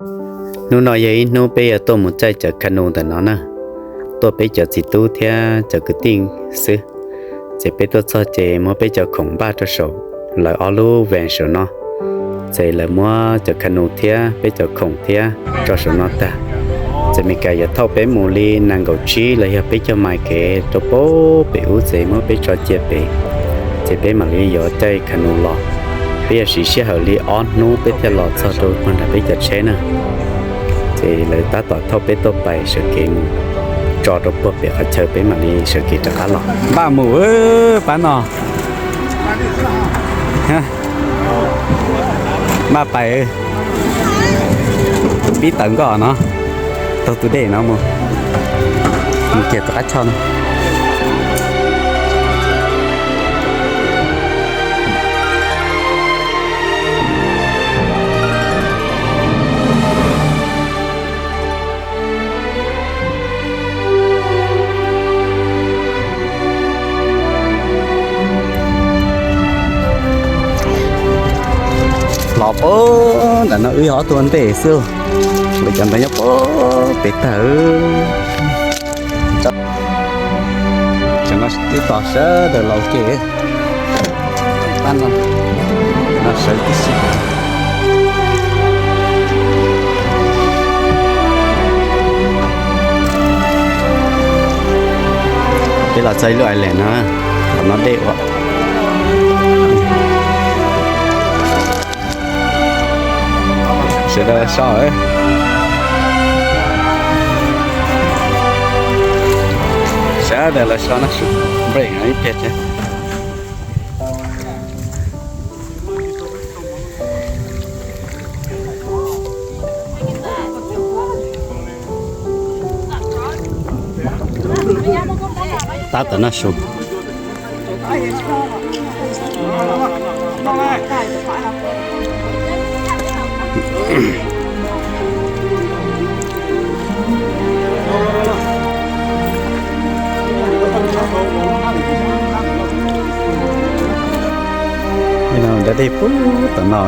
Hnub no yog ib hnub peb yuav tuaj mus caij cov canoe ntawm no na, tuaj peb cov txiv tub thiab cov kwv tij xwb. Ces peb tuaj txog ces muab peb cov khoom npaj rau saum lawv ob lub van saum no. Ces lawv muab cov canoe thiab peb cov khoom thiab tso saum no tag. Ces Meskas yuav thauj peb mus li nees nkaum tsib los yog peb caug mais kev rau pem ub, ces muab peb tso cia pem. Ces peb mam li yuav caij canoe los. Peb yuav siv sij hawm li ob hnub peb thiaj los txog rau puag nram peb cov tsheb na. Ces lawv tab tom thauj peb tuaj pais sawv kev mus tso rau puag pem qhov chaw, peb mam li sawv kev rov qab los. Npaj mus pab no. Npaj pais. Pib tawm nkoj no, taug tus dej no mus, mus kiag tom qab choj no. Los puag nram no wb yog ob tug ua ntej xwb, lawv cov ntawd nyob puag pem tag. Tam no twb tos sawv daws los ua ke. Pab no, no sawv tib si. Peb los txog ib lub island no, qhov no dej ua. Sawv daws los so, sawv daws los so no, break ib pliag thiab. Tab tom noj su. Ntawd dej puag tom no,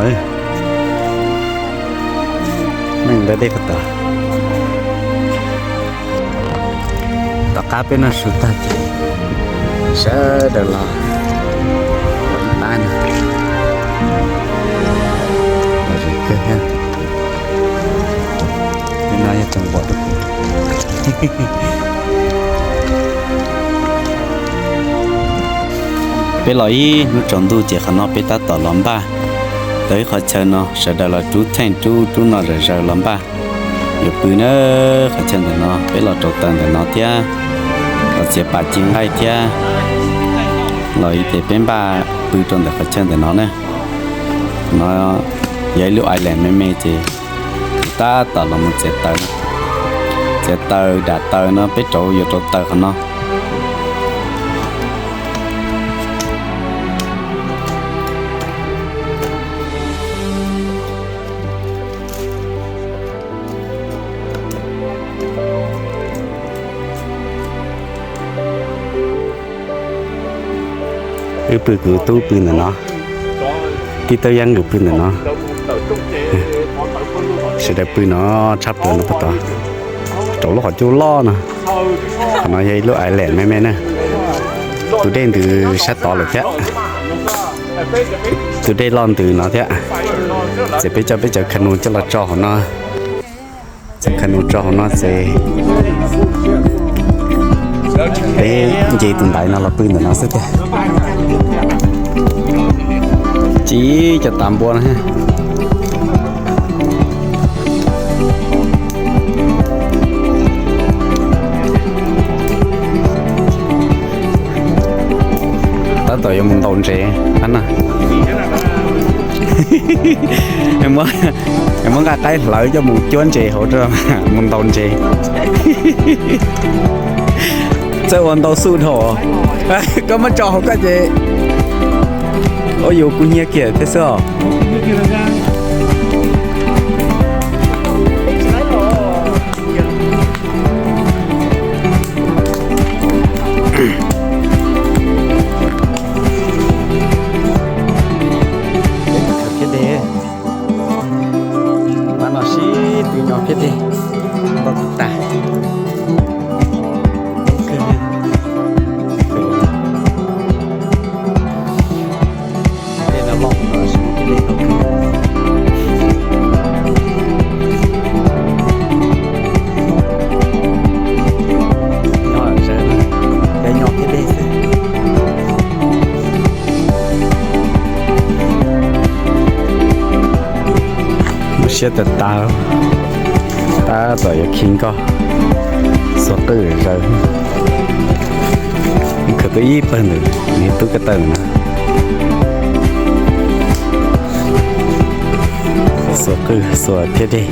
neeg ntawd dej puag tom. Tom qab peb noj su tag ces sawv daws los ua ib pab no. Los zoo kawg thiab. Peb no yog tsoom npom rau kuv. Peb los ib hnub tsaus ntuj ces qhov no peb tab tom los npaj tau ib qhov chaw no, sawv daws los rub theej rub rub no zom zaws los npaj. Yuav pw na, qhov chaw ntawm no peb los rauv taws ntawm no thiab, los txiav pas ci nqaij thiab, los ib ces peb npaj pw rau ntawm qhov chaw ntawm no na. No yog ib lub island me me ces tab tom los mus txiav taws, txiav taws dam taws no peb rauv yuav rauv taws qhov no. Wb pw, kuv tub pw ntawm no, tij Tauj Yab nkawd pw ntawm no. Sawv daws pw no tshaj plaws no puag tod, rau lub qhov cub loj no. Qhov no yog ib lub island me me na. Tus dej ntws sab tod lawm thiab, tus dej loj ntws no thiab. Ces peb coj peb cov canoe coj los tso hauv no. Cov canoe tso hauv no ces peb nce tus ntaiv no los pw ntawm no xwb tiag. Tsis cov tav npua no. Tab tom yuav mus ntaus ntses na. Muab nqaij qaib hlawv coj mus cuab ntses hauv, mus ntaus ntses. Txawj ua ntau xuj dhau. Koj muab tso hauv koj ces, ua yus kuv nyiag kiag thiab xwb os. Thiab dej, pab no sib Nyob thiab dej, npau taws tas. Dej no loj, nyob thiab dej xwb. Muab siab tas tas, tab tom yuav khi nkoj, xuas qwj zaws. Khaws tau ib pawg ntawm nws tub ko taw na. Xuas qwj xuas thiab dej.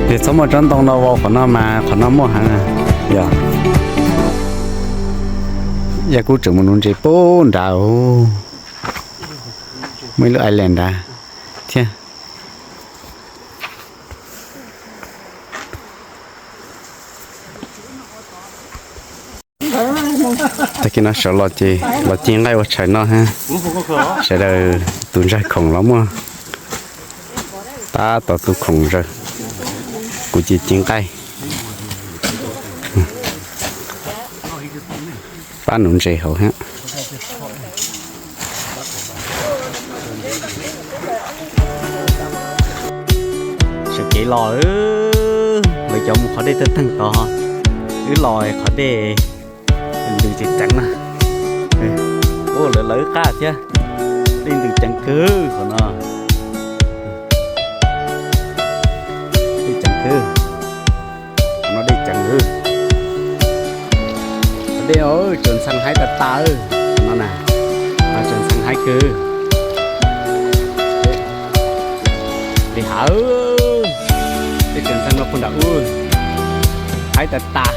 Yog txhob muaj tsob ntoo no vau qhov no mas qhov no muaj heev. Yog, yog kuv tseem mus nuv ntses pub nrad, muaj ib lub island nrad thiab. Tag kis no sawv los ces los ci nqaij ua tshais noj thiab. Sawv daws tus ntxhais khoom los muaj, tab tom tu khoom zaws, kuv ces ci nqaij, pab nuv ntses hauv thiab. Sawv kev los, lawv cov mus qhov dej tawg tag tod, wb los qhov dej ntws ceev ceev na. Ua lawv lawv wb qab thiab, dej ntws ceev kawg qhov no. Dej ceev kawg, qhov no dej ceev kawg. Dej tsaus ntxhee haib tas tas no na, tsaus ntxhee haib kawg. Li hav, dej tsaus ntxhee no puag nram ub, haib tas tas.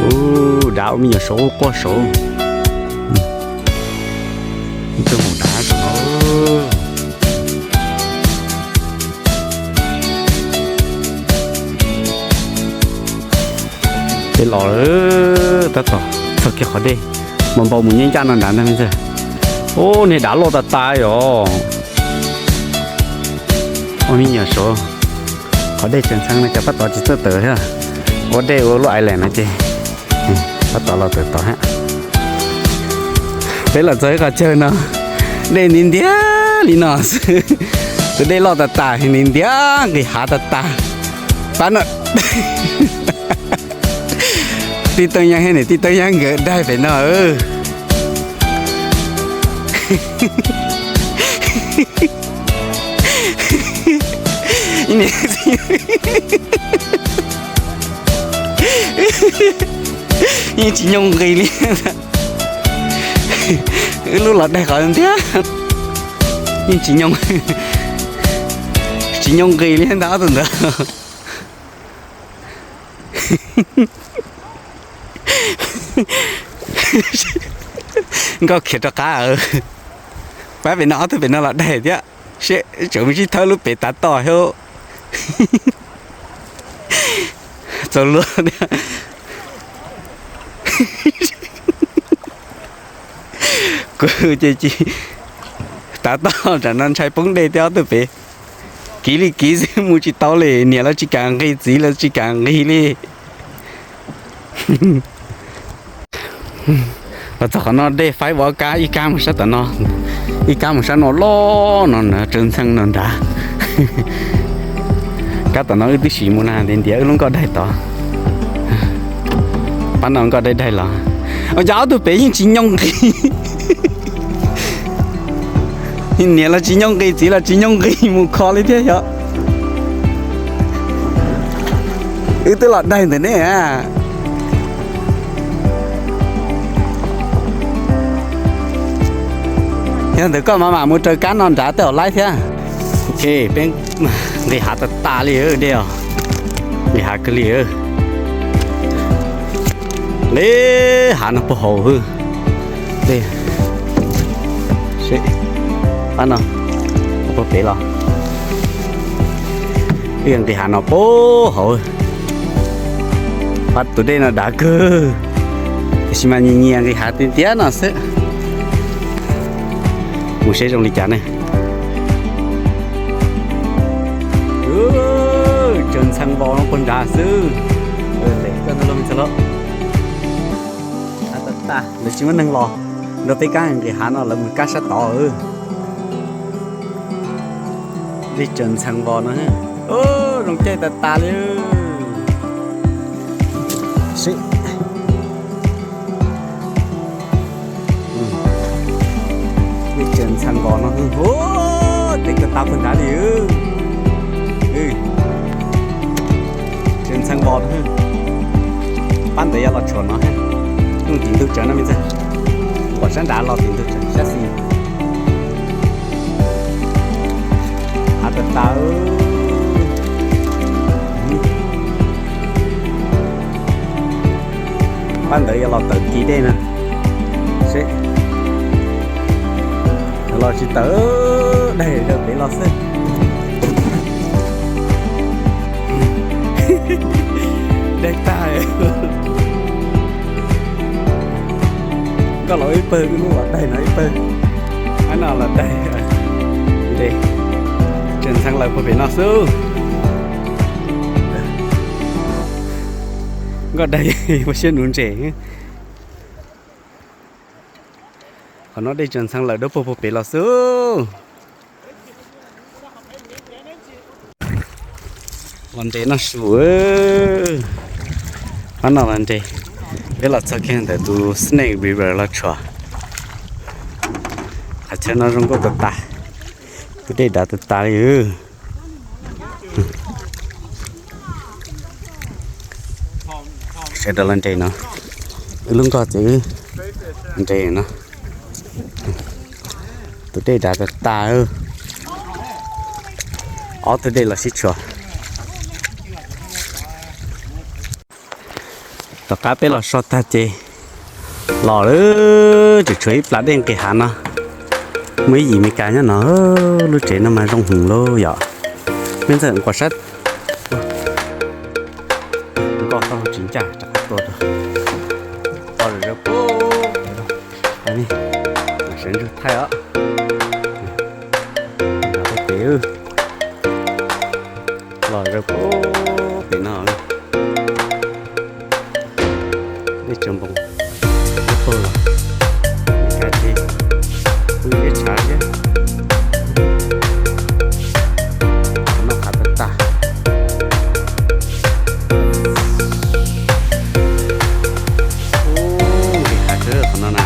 Ub, dav ua me nyuam saud quaj saud. Ib tug mus dav saum no. Dej los lawm, tab tom txog kiag qhov dej, npau npau mus nyab ncaj no nrad ntag me ntxhais. Ub, niag dav loj tas tas yom. Ua me nyuam saud, qhov dej tsaus ntxhee no cas pab tod tsis txawj tawm thiab. Ua dej ua lub island no ces pab tod los tawm tod thiab. Peb los txog ib qho chaw no, dej nti ntiag li no xwb. Tus dej loj tas tas, nti ntiag nqis hav tas tas. Pab no, tij Tooj Yeeb thiab niam tij Tooj Yeeb nkawd daig pem no. Yeej tsis nyoo nqis li. Wb lub los daig qhov ntiag, yeej tsis nyoo, tsis nyoo nqis li ntag ob tug ntawd. Nkauj khiav rov qab. Pab pem no, ob tug pem no los daig thiab. Seb tseem muaj sib thawb lub pem tav toj thiab. Txaus luag thiab. Kuv ces tav toj tsam no ntshai poob dej thiab ob tug pem. Kiv li kiv xwb mus tsis tau li, niam los tsis kam nqis, txiv los tsis kam nqis li. Los txog qhov no dej faib vov kab, ib kab mus sab tom no, ib kab mus sab no loj no na, tsaus ntxhee no nrad. Kab tom no wb twb sim mus na, ntiav ntiav wb lub nkoj daig tod. Pab no nkoj daig daig los, ua cas ob tug pem yeej tsis nyoo nqis. Niam los tsis nyoo nqis, txiv los tsis nyoo nqis mus kho li thiab yog. Wb twb los daig ntawm nej. Yog ntawd koj mam mam mus raws kab no nrad tej zaum laib thiab. Ok, peb nqis hav tas tas li dej os. Nqis hav kawg li. Li hav no puag hauv hwb. Dej, pab no puag pem los. Wb nqis hav no puag hauv. Pab tus dej no dav kawg. Tab sis mas nyias nyias nqis hav tiag tiag no xwb. Mus seb zoo li cas ne. Tsaws ntxhee vos no puag nrad xwb. Lawv tsis muaj neeg los nrog peb kab nqis hav no, lawv mus kab sab tod. Dej tsaws ntxhee vos no, zoo caij tas tas li. Dej tsaws ntxhee vos no, tes tas tas puag nrad li. Tsaws ntxhee vos no, pab ntawd yuav los tshuam no. Tim ntug tsaws no me ntxhais, nquam sab nrad los tim ntug tsaws sab xis. Hav tas tas. Pab ntawd yuav los tawm ti dej na. Seb los tsis tawm, daig rau pem los xwb. Daig tag. Koj los ib pawg, wb lub los daig no ib pawg. Ab no los daig. Tsaws ntxhee lawm puag pem no xwb. Nkoj daig ua siab nuv ntses. Qhov no dej tsaws ntxhee lawm dawb paug puag pem los xwb. Los nres noj su. Pab no los nres. Peb los txog kiag ntawm tus Snake River los tshuam. Qhov chaw no zoo nkauj tas tas. Tus dej dav tas tas li. Sawv daws los nres no. Wb lub nkoj ces wb nres no. Tus dej dav tas tas. Ob tug dej los sib tshuam. Tom qab peb los so tag ces los lawm, tseem tshuav ib plas dej nqis hav no. Muaj ib yim Meskas nyob no, lub tsev no mas zoo heev lauj yom. Peb ntxawm nquas sab nkoj tau tsis ncaj rov qab tua rau. Los zaum rau pem, sawv ntsug thaij os. Los zaum pem no. Dej tsaws npoos, dej paug los, ka ces pw dej tshav thiab. Noj qab tag tag. Ub, nqis hav kawg qhov no na.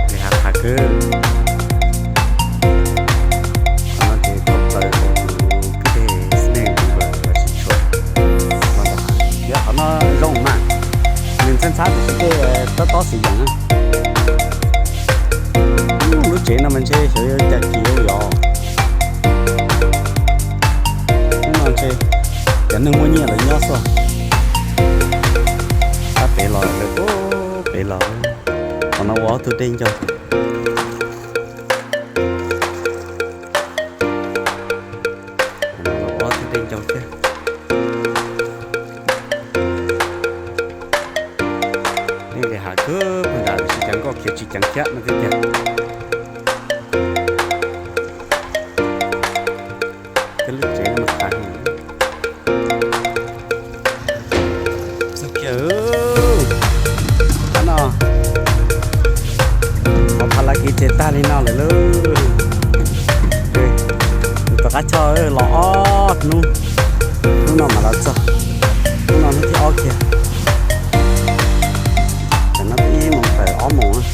Nqis hav qhov kawg. Qhov no ces tau plaws tus kwj deg Snake River los sib tshuam los ntawm hav. Yog qhov no zoo mas, nws ntxhab ntxhab tiam sis tej tob tob xis yees na. Lub tsev no mas ntshe xyov yuav cas kis ua yos. Hnub no ntshe cov neeg muaj nyiaj lawv nyob xwb. Sab pem los lawv puag pem los, qhov no ua ob tug dej ncau. Ua ob tug dej ncau thiab. Dej li hav kawg puag nrad, tsis ceev nkoj khiav tsis ceev kiab no thiab tiag. Tej lub tsev no mas qab heev. Txog kiag, qab no, qhov pha la kiv ces tag li no lawm lauj. Tus tom qab choj los ob hnub, hnub no mas los txog, hnub no hnub thib ob kiag. Tam no twb ib moos tawm ob moos.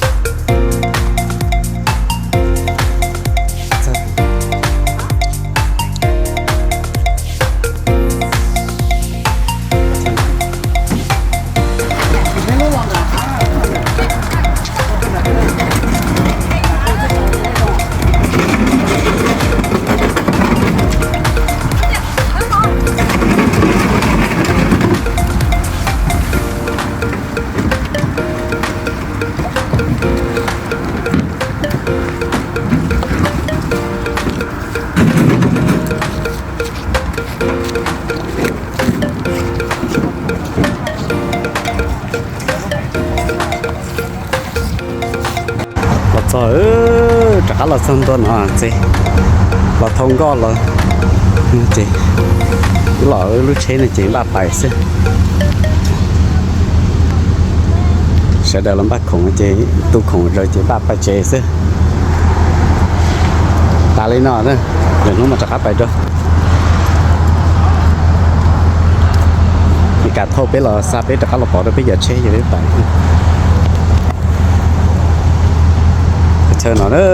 Txog, rov qab los txog ntua no ces los thau nkoj los ces wb los wb lub tsheb no ces npaj pais xwb. Sawv daws los npaj khoom ces tu khoom zaws ces npaj pais tsev xwb. Tas li no, lwm hnub mas rov qab pais dua. Li cas thauj peb los xa peb rov qab los pov rau peb cov tsheb ces peb pais. Chaw no na,